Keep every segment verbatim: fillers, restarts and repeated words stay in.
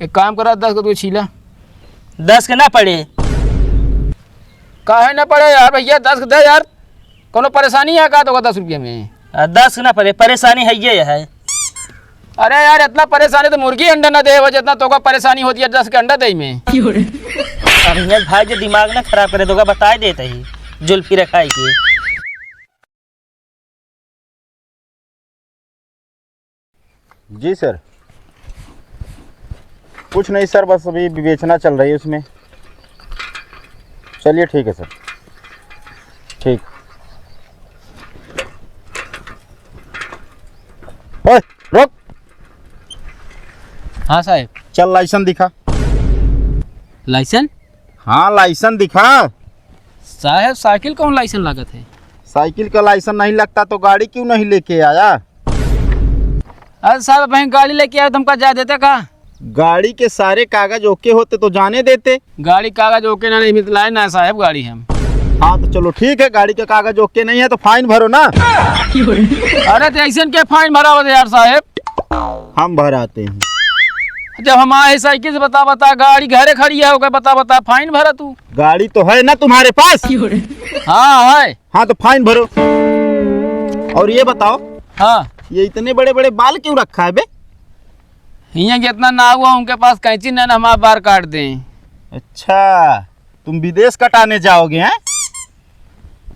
एक काम करा, दस के तू छीला। दस के ना पड़े। काहे ना पड़े यार भैया, दस के दे यार। कोनो परेशानी है का तोका दस रुपया में? आ, दस के ना पड़े, परेशानी है ये है। अरे यार, इतना परेशानी तो मुर्गी अंडा ना दे हो, जितना तोका परेशानी होती है दस के अंडा दे में। अरे भाई, जो दिमाग ना खराब करे, तोका बताए देते ही जुल्फी रखाई के। जी सर। कुछ नहीं सर, बस अभी विवेचना चल रही है उसमें। चलिए ठीक है सर, ठीक। ओए, रुक। हाँ साहेब। चल लाइसेंस दिखा। लाइसेंस? हाँ, लाइसेंस दिखा। साहेब, साइकिल कौन लाइसेंस लागत है? साइकिल का लाइसेंस नहीं लगता तो गाड़ी क्यों नहीं लेके आया? अरे साहेब, अब हम गाड़ी लेके आए तो हमका जाए देते का? गाड़ी के सारे कागज ओके होते तो जाने देते। गाड़ी कागज ओके ना, नहीं मिलता है ना साहेब गाड़ी हम। हाँ तो चलो ठीक है, गाड़ी का कागज ओके नहीं है तो फाइन भरो ना। अरे तो ऐसे के फाइन भरा होते यार साहेब? हम भराते हैं। जब हम आए साइकिल से बता बता, गाड़ी घरे खड़ी है, ओके बता बता, फाइन भरा तू। गाड़ी तो है ना तुम्हारे पास? हाँ है। हाँ तो फाइन भरो। और ये बताओ, हाँ। ये इतने बड़े बड़े बाल क्यों रखा है बे? हियाँ जितना ना हुआ उनके पास कैंची ना, ना हमारा बार काट दें। अच्छा, तुम विदेश कटाने जाओगे हैं?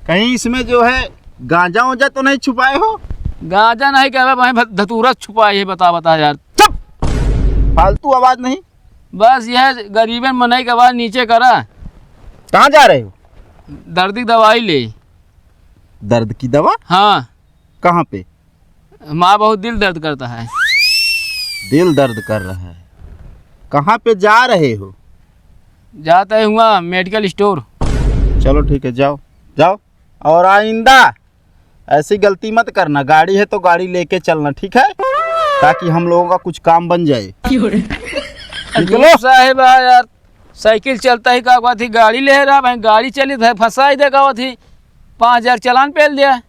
कहीं इसमें जो है गांजा वांजा तो नहीं छुपाए हो? गांजा नहीं, कह रहा भाई, धतूरा छुपाए है, बता बता यार। चुप, फालतू आवाज नहीं। बस यह गरीबन मनई के आवाज नीचे करा। कहाँ जा रहे हो? दर्द की दवाई ले। दर्द की दवा? हाँ। कहाँ पे? माँ, बहुत दिल दर्द करता है। दिल दर्द कर रहा है, कहाँ पे जा रहे हो? जाता है हुआ मेडिकल स्टोर। चलो ठीक है, जाओ, जाओ। और आइंदा ऐसी गलती मत करना, गाड़ी है तो गाड़ी लेके चलना, ठीक है, ताकि हम लोगों का कुछ काम बन जाए। निकलो। साहेब, आ यार, साइकिल चलता ही का बात ही, गाड़ी ले रहा भाई, गाड़ी चली भाई, फंसाई दे का बात ही, पाँच हजार चालान पेल दिया।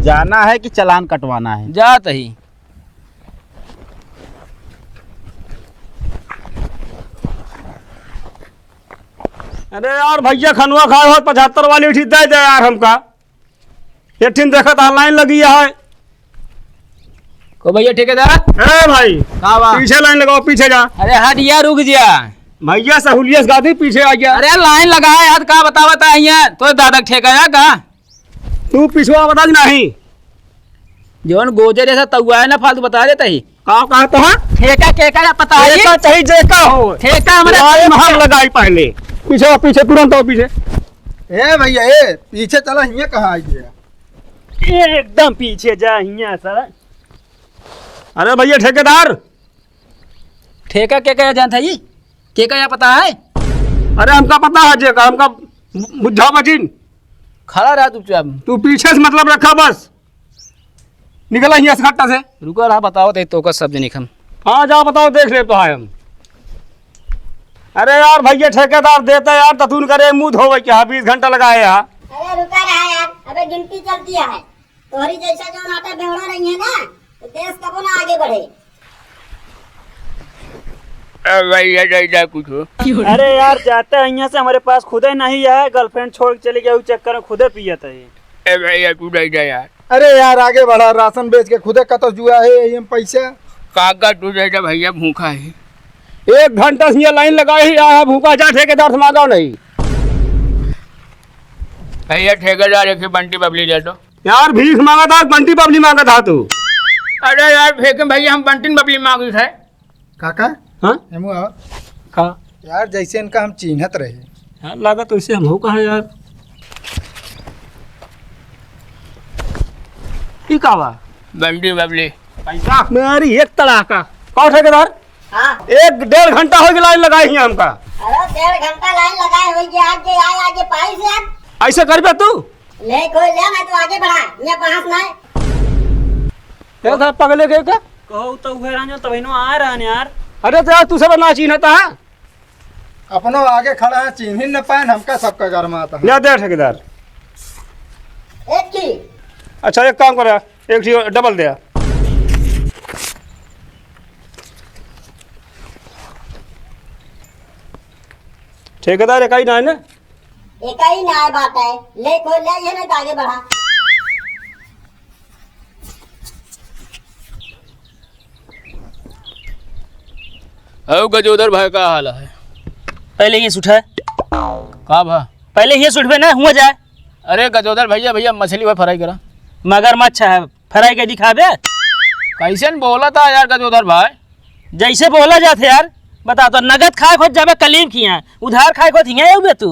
जाना है कि चालान कटवाना है? जात ही। अरे यार भैया, खनुआ खाए हो पचहत्तर वाली उठी दे दे यार हमका। ये ठिन देखत online लगी है। को भैया ठेकेदार? ए भाई, का बा? पीछे लाइन लगाओ, पीछे जा। अरे हट यार, रुक जा। भैया सहूलियत गादी पीछे आ गया। अरे लाइन लगा है यार, का बतावत है यहाँ? तो दादा ठेका है का? तू पिछवा बता कि नहीं? जौन गोजर ऐसा तउआ है ना, फालतू बता देता ही। का कहत ह? ठेका केका या पता है? ठेका चाही जेका हो। ठेका हमरे लाइन हम लगाई पहले। पीछे, पीछे, तुरंत आओ पीछे। ए भैया, ए, पीछे चला, हियाँ कहाँ आई गया? ए, एकदम पीछे जा, हियाँ साला। अरे भैया ठेकेदार। ठेका केका या जानत ही? केका या पता है? अरे हमका पता है जेका, हमका बु-, बुझावा जिन। खड़ा रहा चुपचाप। तू पीछे से मतलब रखा बस। निकला हियाँ से खट्टा से। रुका रहा, बताओ तो, तोका सब जने हम। हाँ, जाओ बताओ, देख ले तो है हम। अरे यार भैया ठेकेदार देता यार, ततून करे मुँह धोवे के, हाँ, बीस घंटा लगाए यहाँ। अरे रुका रहा यार, अबे गिनती चलती है। तोहरी जैसा जो नाटा बेवड़ा रही है ना, तो देश कबो ना आगे बढ़े। ए भैया, जा, जा कुछ हो। अरे यार, जाते हैं यहाँ से, हमारे पास खुदे नहीं है, girlfriend छोड़ के चली गई, उस चक्कर में खुदे पियत है। ए भैया, तू रह जा यार। अरे यार, आगे बढ़ा, राशन बेच के खुदे कतो जुआ है, यही हम पैसा। काका, तू रह जा भैया, भूखा है। एक घंटा से ये लाइन लगाई है, आया भूखा, जा ठेकेदार से मांगा नहीं। भैया, ठेकेदार एक ही बंटी बबली दे दो। यार, भीख मांगा था, बंटी बबली मांगा था तू। अरे यार, फेंके भैया, हम बंटी बबली मांगी थे। काका? हाँ? हेमू आओ। का? यार, जैसे इनका हम चीन्हत रहे। यार, लागत वैसे हम हो कहा यार। ई का बा? बंटी बबली। पैसा? मेरी एक तड़ाका। कौन ठेकेदार? हाँ। एक डेढ़ घंटा हो गया लाइन लगाए हियाँ हमका। अरे, डेढ़ घंटा लाइन लगाए हो गया, आगे आए, आगे पाई से यार। ऐसे करबे तू? ले, कोई ले, मैं तो आगे बढ़ा, ये पास ना है। तेरा साहब पगले के का? कहो तो उहे रहने, तब इनो आ रहने यार। अरे तो यार, तू सब ना चीन्हता है। अपनो आगे खड़ा है, चीन्हिन न पाएन, हमका सबका गरमाता है। ले दे ठेकेदार। एक की। अच्छा, एक काम कर, एक ठी डबल दे। ठेकेदार एकाई ना है ना? एकाई ना है बात है। ले खोल ले, ये नहीं तो आगे बढ़ा। अउ गजोधर भाई, का हाल है? पहले ये सुठा। का भा? पहले ये सुठबे ना हुआ जाए। अरे गजोधर भैया, भैया मछली हुआ फ्राई करा। मगरमच्छ है, फ्राई के दिखाबे। कैसन बोला था यार गजोधर भाई? जैसे बोला जात है यार, बता तो नगद खाए खोज जाबे कलीम किहाँ, उधार खाए खोज हियाँ अउबे तू।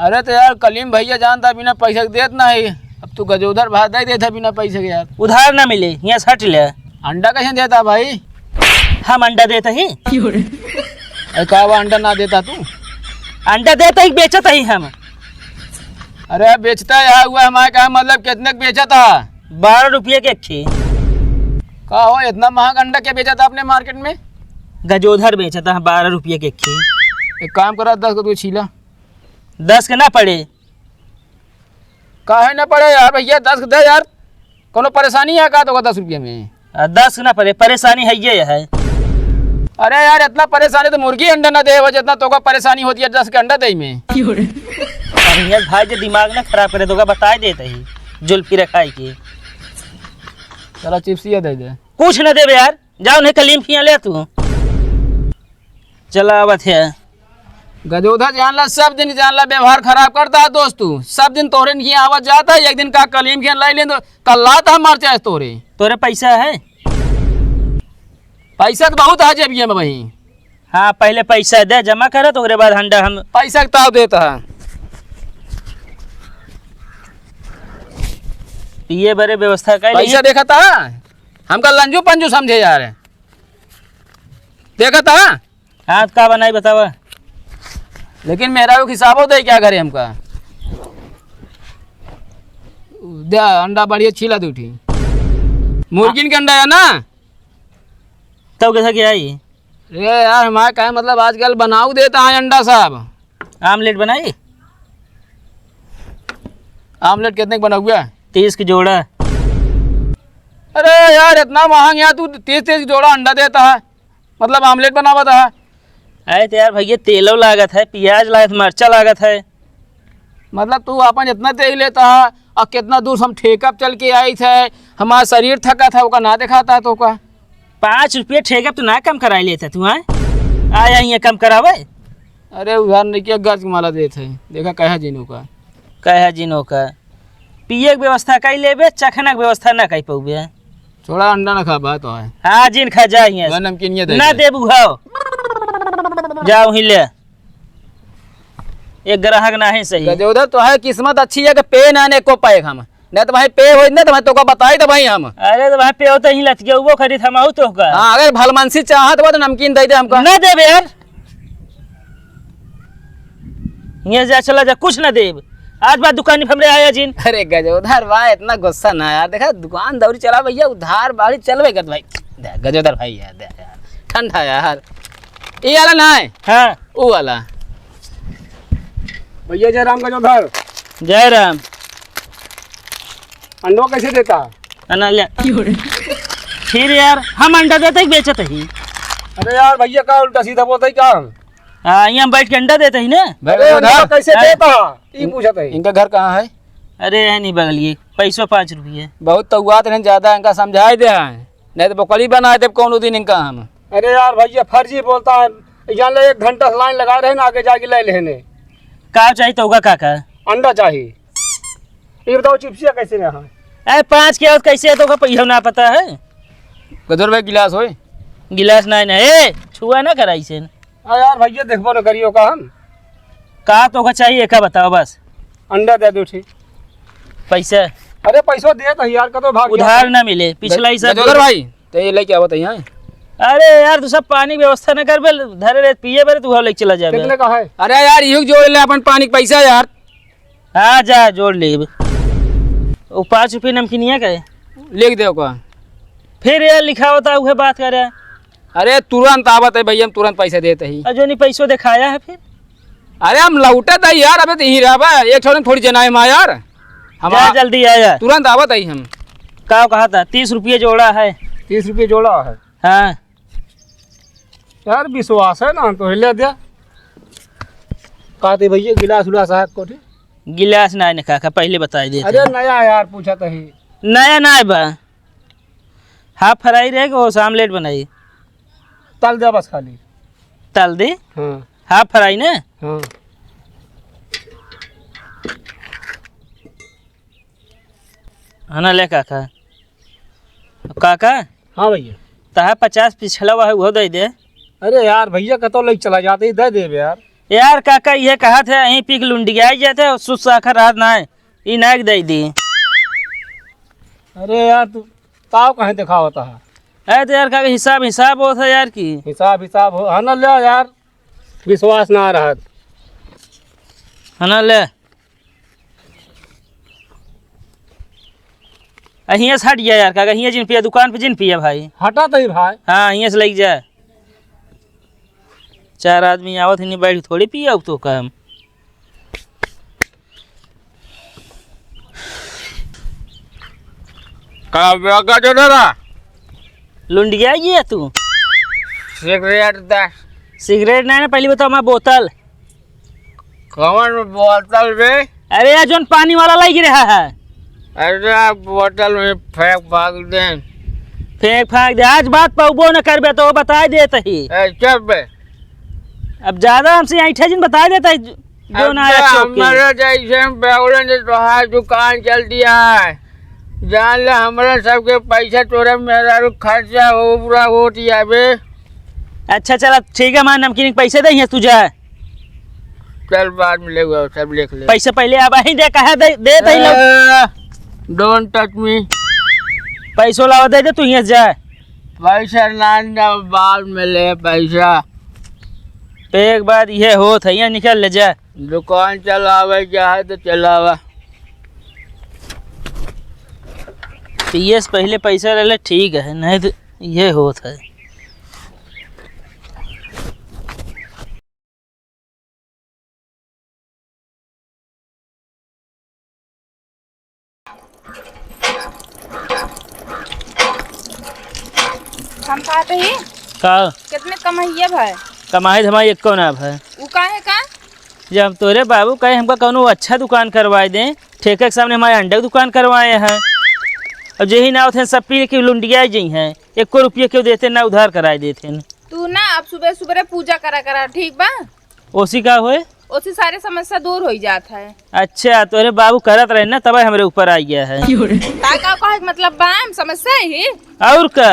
अरे तो यार कलीम भैया जानता बिना पैसा के देत ना है, अब तू गजोधर भाई दे देता बिना पैसा के यार। उधार ना मिले, हियाँ से हट ले। अंडा कैसे देता भाई? हम अंडा देता ही। अरे का वो अंडा ना देता तू? अंडा देता ही, बेचत ही हम। अरे बेचता है हुआ हमारे का मतलब कितने के बेचता है? बारह रुपये के एक खे। का हो, इतना महंगा अंडा क्या बेचा था आपने मार्केट में? गजोधर बेचा था बारह रुपये के एक खे। एक काम करा, दस को तू छीला। दस के ना पड़े। काहे ना पड़े यार भैया, दस के दे यार। कोनो परेशानी है का तोका दस रुपये में? आ, दस के ना पड़े, परेशानी है ये है। अरे यार, इतना परेशानी तो मुर्गी अंडा ना दे हो, जितना तोका परेशानी होती है दस के अंडा दे में। अरे यार भाई, जो दिमाग ना खराब करे, तोका बताए देते ही, जुल्फी रखाई के। चला चिप्स ये दे दे। कुछ ना देबे यार, जाओ नहीं कलीम खिया ले तू। चला आवत है। गजोधर जान ला, सब दिन जान ला व्यवहार खराब करता है दोस्त तू। सब दिन तोहरे नहीं आवत जाता है, एक दिन का कलीम खिया लाई लेन तो कल लात हम मर जाए तोरे। तोरे पैसा है? पैसा तो बहुत है जेबिया में भाई। हाँ, पहले पैसा दे, जमा करे, तो ओकरे बाद हंडा हम पैसा के ताव देता है। पिए बरे व्यवस्था कर पैसा देखा था, हमका लंजू पंजू समझे यार। देखा था? हाँ, तो का बनाई बतावा? लेकिन मेरा वो हिसाबो दे क्या करे हमका। दे अंडा बढ़िया छीला दू ठी। मुर्गिन के अंडा है ना? तब कैसा क्या आई? अरे यार, हमारे कहे मतलब आजकल बनाऊ देता है अंडा साहब। आमलेट बनाई? आमलेट कितने के बनाऊगा? तीस के जोड़ा। अरे यार, इतना महंग यार, तू तीस, तीस के जोड़ा अंडा देता है, मतलब आमलेट बनावता है। अरे तो यार भैया, तेलो लागत है, प्याज लागत, मरचा लागत है। मतलब तू अपन इतना तेल लेता है और कितना दूर से हम ठेका पे चल के आई थे, हमारा शरीर थका था, ओका ना दिखाता है तो का? पाँच रुपये ठेका पे तो ना कम कराई लेता तू, हाँ? आया यहाँ कम करावे? अरे उधार नहीं किया, गर्ज के माला देत है, देखा कहा जिनो का। कहा जिनो का? पिए के व्यवस्था कई लेबे, चखना के व्यवस्था ना कई पउबे। थोड़ा अंडा ना खा, बात है। हाँ, जिन खा जा हियाँ से। नमकीन ये दे ना दे। देबू, हाओ। जाओ ही ले। एक ग्राहक ना है सही। गजोधर, तो है किस्मत अच्छी है कि पे ना ने को पाए हम। नहीं तो भाई पे होई ना तो भाई तोका बताई तो भाई हम। अरे तो भाई पे होते ही लतियउबो खरीद हम आऊ तोहका। हाँ, अगर भलमनसी चाहत बा तो नमकीन दे दे हमका। ना देबे यार। हियाँ जा, चला जा, कुछ ना देब। आज बाद दुकानी पे हमरे आया जिन। अरे गजोधर भाई, इतना गुस्सा ना यार। देखा, दुकान दौरी चला भैया, उधार बाड़ी चलबे करत भाई। दे, गजोधर भाई यार, दे यार, ठंडा यार। ये वाला ना है? हाँ। वो वाला। भैया जय राम गजोधर। जय राम। अंडवा कैसे देता? अना ले। फिर यार, हम अंडा देते ही बेचत ही। अरे यार, भैया का उल्टा सीधा बोलता ही का हम? हाँ, यहाँ बैठ के अंडा देते ही ना। अरे, अंडा कैसे देता? ई पूछत ही। इनका घर कहाँ है? अरे, है नहीं बगलिए, पैसो पाँच रुपये। बहुत तउआत नहीं ज्यादा, इनका समझाई दे हैं, नहीं तो बकरी बनाए देब कौनो दिन इनका हम। अरे यार, भैया फर्जी बोलता है। यहाँ ले एक घंटा से लाइन लगा रहे ना, आगे जाके ले लेने। का चाहिए तोहका काका? अंडा चाहिए। ये बताओ, चिप्सिया कैसे रहा? ए, पाँच के और कैसे है, तोहका पहियो ना पता है? गजोर भाई, गिलास होए? गिलास नहीं ना, ए, छुआ ना कराई से। आ यार, भैया, देखबो ना करियो का हम। का तोहका चाहिए, का बताओ बस। अंडा दे दो, ठीक। पैसा? अरे, पैसा दे तो यार, कतो भाग उधार गया। ना मिले, पिछला ही सब गजोधर भाई, तो ये लेके आवत है यहाँ। अरे यार, तू सब पानी व्यवस्था ना करबे, धरे रहे, पिए बरे, तू लेके चला जाबे। कितने का है? अरे यार, यू जोड़ ले अपन पानी के पैसा यार। हाँ, जा, जोड़ लेब। वो पाँच रुपये नमकीनिया का है। लिख दे ओका। फिर यार, लिखा होता है, उहे बात करे। अरे, तुरंत आवत है भैया, हम तुरंत पैसा देते ही। और जो नहीं पैसो दिखाया है फिर? अरे, हम लौटत ही यार, अबे तो यहीं रहबे, एक ठो थोड़ी जनाए मा यार। हम जा, आ-, जल्दी आया। तुरंत आवत ही हम। का कहा था? तीस रुपये जोड़ा है। तीस रुपये जोड़ा है? हाँ। यार, विश्वास है ना, तो ले दे। कहते भैया गिलास उलास है कोठे? गिलास नाहीं न काका, पहिले बताइ देत अरे ही। नया यार पूछत ही। नया नाहीं बा। Half fry रहे कि वो आमलेट बनाई? तल दे बस खाली। तल दे? हाँ। Half fry न? हाँ। है ना, ले काका। काका? हाँ भैया। तहा पचास पिछला हुआ है, वो दे दे। अरे यार भैया, कतो लेके चला जाते ही दे देबे यार। यार काका, ये कहत है, यहीं पी के लुंडियाइ जाते, सुसाखा रहत नाहीं, ई नाहीं दे दी। अरे यार, तू ताव काहे दिखावता है? अरे तो यार काका, हिसाब, हिसाब होत है यार की। हिसाब, हिसाब हो, है ना, ले यार, विश्वास ना रहत। है ना, ले। आ, हियाँ से हट जा यार, काका, हियाँ जिन पिया, दुकान पे जिन पिया भाई। हटा तो ही भाई। हाँ, हियाँ से लइके जा। चार आदमी आवत ही, नहीं बैठ थोड़ी पिया अब तो काम। का बेगा जो डरा? लुंडिया ये तू? सिगरेट दा। सिगरेट नहीं ना, पहले बताओ, मैं बोतल। कौन बोतल बे? अरे यार, जोन पानी वाला लग रहा है। अरे बोतल में फेंक फांक दे। फेंक फांक दे, आज बात पौबो न करबे तो बताइ देत ही। ए, चुप बे। अब ज्यादा हमसे ऐठे जिन बताइ देत ही, जो ना अबे आया चौक के। हमारे जैसे बेवड़े ने तोहार दुकान चल दिया है। जान ले, हमरा सबके पैसा तोरे मेहरारू खर्चा हो पूरा होत जाबे। अच्छा चला ठीक है, हमारे नमकीन के पैसे दे, तू जा। चल बाद में ले, सब लिख ले। पैसे पहले अब अहीं दे, कहा दे, दे, दे लो। ए, don't touch me। पैसो लावा दे दे, तू यहाँ जा। पैसा ना, ना, बाद में ले पैसा। एक बात ये होत है, यहाँ निकल ले जा। दुकान चलावे के है तो चलावा। पिए से पहले पैसा ले ले, ठीक है, नहीं तो ये होत है। हम कहत ही का? कितने कमाइए भाई? कमाई धमाई एको ना भाई। उ काहे का? जब तोरे बाबू कहे हमका कौनो अच्छा दुकान करवाए दें, ठेके के सामने हमारे अंडे के दुकान करवाए हैं, और जेही ना होते हैं सब पी के लुंडिया जइहैं, एको रुपया केहू देते ना, उधार कराए देते हैं। तू ना अब सुबह सुबह पूजा करा करा, ठीक बा? ओसी का होए? ओसी सारे समस्या दूर होइ जात है। अच्छा, तोरे बाबू करत रहे ना, तबे हमरे ऊपर आ गया है। का, का कहे के मतलब बा, हम समस्या ही? और का?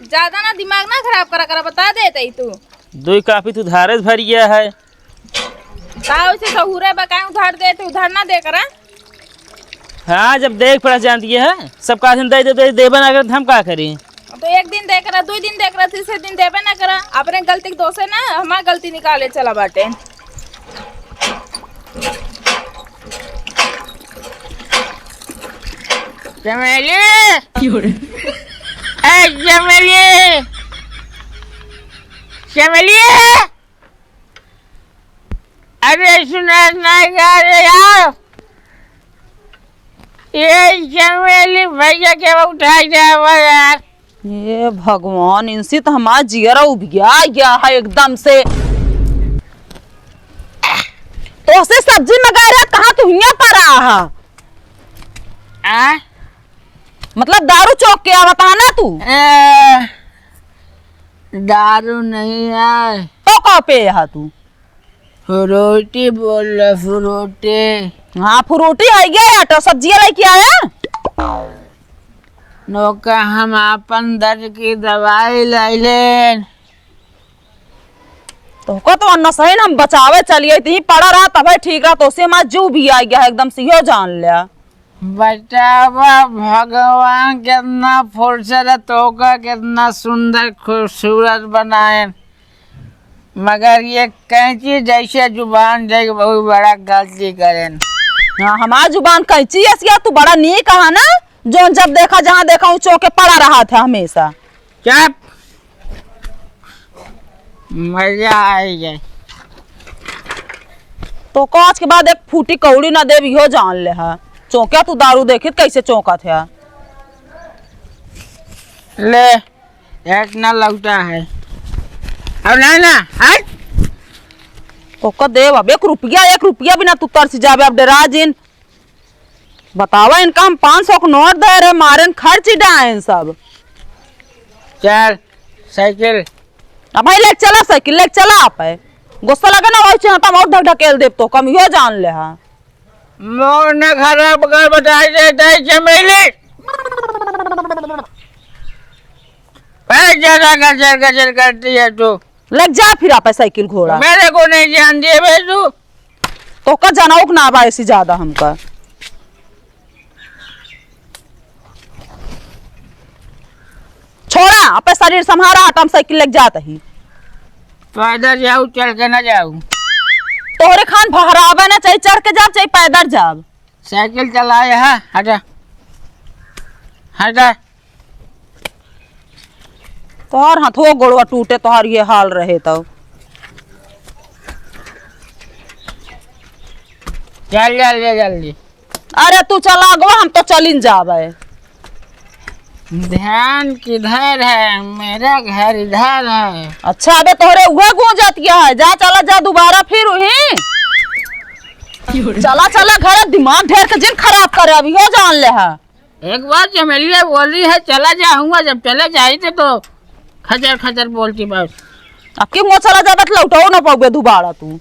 ज्यादा ना दिमाग ना खराब करा करा, बता देत ही तू। दुई कापी तू धारे से भर गया है। का वैसे सहूरे बा, काहे उधार देत ही, उधार ना दे करा। हाँ, जब देख पड़ा जानती है, सब का दिन दे दे, दे, देबे ना करे, तो हम का करी? तो एक दिन दे करा, दुई दिन दे करा, तीसरे दिन देबे ना करा। अपने गलती के दोषे ना, हमार गलती निकाले चला बाटे। चमेली! क्यों रे? ए, चमेली! चमेली! अरे सुना ना यार, यार, ये चमेली भैया के उठाई जावा यार। ये भगवान, इनसे तो हमारा जियरा उबिया गया है एकदम से। तोसे सब्जी मंगाए रहा, कहाँ तू हियाँ पर रहा है? आ? मतलब दारू चौक के आवत हा ना तू? ए, दारू नहीं है। तो का पे हा तू? फ्रूटी बोल रहे, फ्रूटी। हाँ, फ्रूटी है गया या तो सब्जिया लेके आया? नौका हम आपन दर्द की दवाई लाइलेन। तोहका तो अन्ना सही ना हम बचावे चलिए, तही पड़ा रहा तबे ठीक रहा, तोसे हमार जीव भी आ गया है एकदम से, यो जान लिया। बतावा भगवान कितना फुर्सत है, तोका कितना सुंदर खूबसूरत बनाए, मगर ये कैंची जैसे जुबान जाए बहुत बड़ा गलती करें। हाँ, हमार जुबान कैंची ऐसी है, तू बड़ा नीक कहा ना, जो जब देखा जहाँ देखा ऊ चौके पड़ा रहा था हमेशा। चुप। मजा आई जाए। तो कांच के बाद एक फूटी कौड़ी ना देब, इहो जान ले हा। चौंक्या तू दारू देखित कैसे चौंकत है। ले, एक ना लौटा है। अब ना, ना, हट। तोहका देब अब एक रुपया, एक रुपया बिना तू तरसी जाबे, अब डेरा जिन। बतावा, इनका हम पाँच सौ के नोट दे रहे, मारेन खर्च ही डाएन सब। चल, साइकिल। अब भाई, लेके चला साइकिल, लेके चला आप है। गुस्सा लगे ना, वही चलता हम और धक ढकेल देब तो, कम यो जान ले हा। मोर न खराब कर बताई दे, दे चमेली। ए, ज्यादा गजर गजर करती है तू। लेके जा फिर आप है साइकिल घोड़ा। मेरे को नहीं जान दिए बे तू। तोहका जनाउक ना बा ऐसी ज्यादा हमका। छोड़ा, अपने शरीर संभारा, हटा, हम साइकिल लेके जात ही। पैदल जाऊ, चल के ना जाऊ। तोहरे खान भहरावे ना, चाहे चढ़ के जाब, चाहे पैदल जाब। साइकिल चलाए है, हटा, हटा। तोहर हाथो गोड़वा टूटे, तोहर ये हाल रहे तो। चल, चल, चल, जल्दी। अरे तू चला आगवा, हम तो चलिन जाबे। ध्यान किधर है? मेरा घर इधर है। अच्छा, अबे तोहरे उहे गूंजतिया है, जा चला जा दोबारा फिर वहीं। चला चला घर, दिमाग ढेर के जिन खराब करे, अभी हो जान ले हा। एक बार चमेलिया बोली है, चला जा हुआ, जब चले जाई थे तो खचर खचर बोलती बस। अब की हुआ चला जाबे तो लौटो ना पाउबे दोबारा तू।